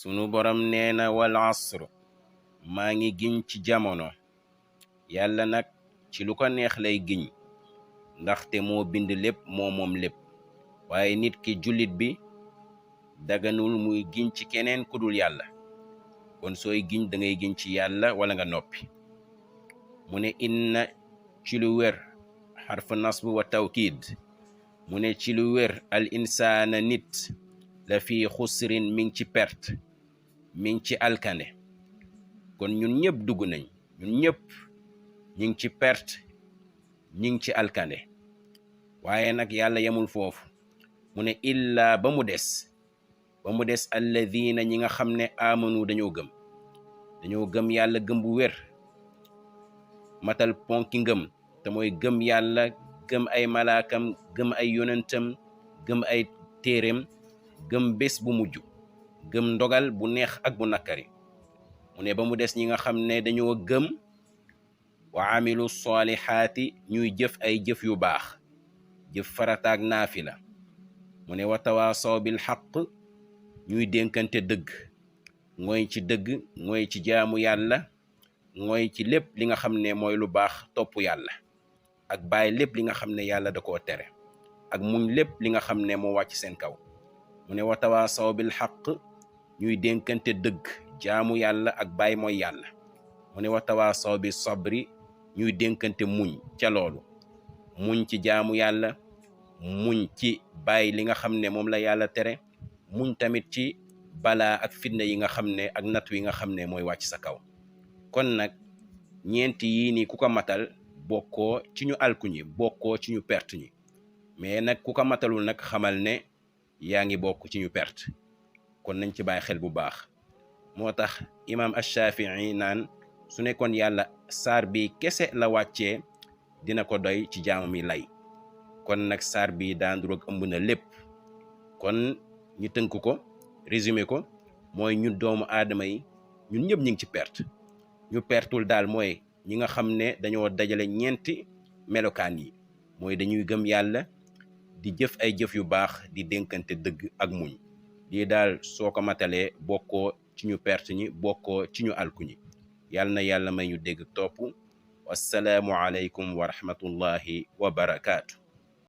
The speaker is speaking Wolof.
sunu borom nee na wal asr maa ngi giñ ci jamono. yàlla nag ci lu ko neex lay giñ ndaxte moo bind lépp moo moom lépp, waaye nit ki jullit bi daganul muy giñ ci keneen ku dul yàlla. kon sooy giñ da ngay giñ ci yàlla wala nga noppi. mu ne inna ci lu wér xarfu nasb wa tawkiid, mu ne ci lu wér al insaana nit la fii xusrin mi ngi ci perte, mi ngi ci alkane. kon ñun ñëpp dugg nañ, ñun ñëpp ñi ngi ci perte, ñi ngi ci alkane. waaye nag yàlla yemul foofu, mu ne illaa ba mu des alladina ñi nga xam ne amanu dañoo gëm yàlla gëm bu wér, matal ponki ngëm te mooy gëm yàlla, gëm ay malaakam, gëm ay yonentam, gëm ay téereem, gëm bés bu mujj, gëm ndogal bu neex ak bu nakkari. mu ne ba mu des ñi nga xam ne dañoo gëm wa amilu solihaati ñuy jëf ay jëf yu baax, jëf farataak naafila. mu ne wa tawaasaw bil xaq ñuy dénkante dëgg, mooy ci dëgg, mooy ci jaamu yàlla, mooy ci lépp li nga xam ne mooy lu baax, topp yàlla ak bàyyi lépp li nga xam ne yàlla da koo tere, ak muñ lépp li nga xam ne moo wàcc seen kaw. mu ne wa tawaasaw bil xaq ñuy dénkante dëgg, jaamu yàlla ak bàyyi mooy yàlla. mu ne wa tawaasaw bi sabri ñuy dénkante muñ ca loolu, muñ ci jaamu yàlla, muñ ci bàyyi li nga xam ne moom la yàlla tere, muñ tamit ci balaa ak fitna yi nga xam ne ak nattu yi nga xam ne mooy wàcc sa kaw. kon nag ñeenti yii nii ku ko matal bokkoo ci ñu alku ñi, bokkoo ci ñu perte ñi. mais nag ku ko matalul nag xamal ne yaa ngi bokk ci ñu perte. kon nañ ci bàyyi xel bu baax. moo tax imaam Ash-Shafi'i naan su nekkoon yàlla saar bi kese la wàccee dina ko doy ci jaamam yi lay. kon nag saar bi daan roog ëmb na lépp. kon ñu tënk ko, résumé ko, mooy ñun doomu aadama yi ñun ñëpp ñu ngi ci perte. ñu pertul daal mooy ñi nga xam ne dañoo dajale ñeenti melokaan yi, mooy dañuy gëm yàlla, di jëf ay jëf yu baax, di dénkante dëgg ak muñ. lii daal soo ko matalee bokkoo ci ñu perte ñi, bokkoo ci ñu alku ñi. yàlla na yàlla may ñu dégg topp. wassalaamu aleykum wa rahmatullahi wa barakaatu.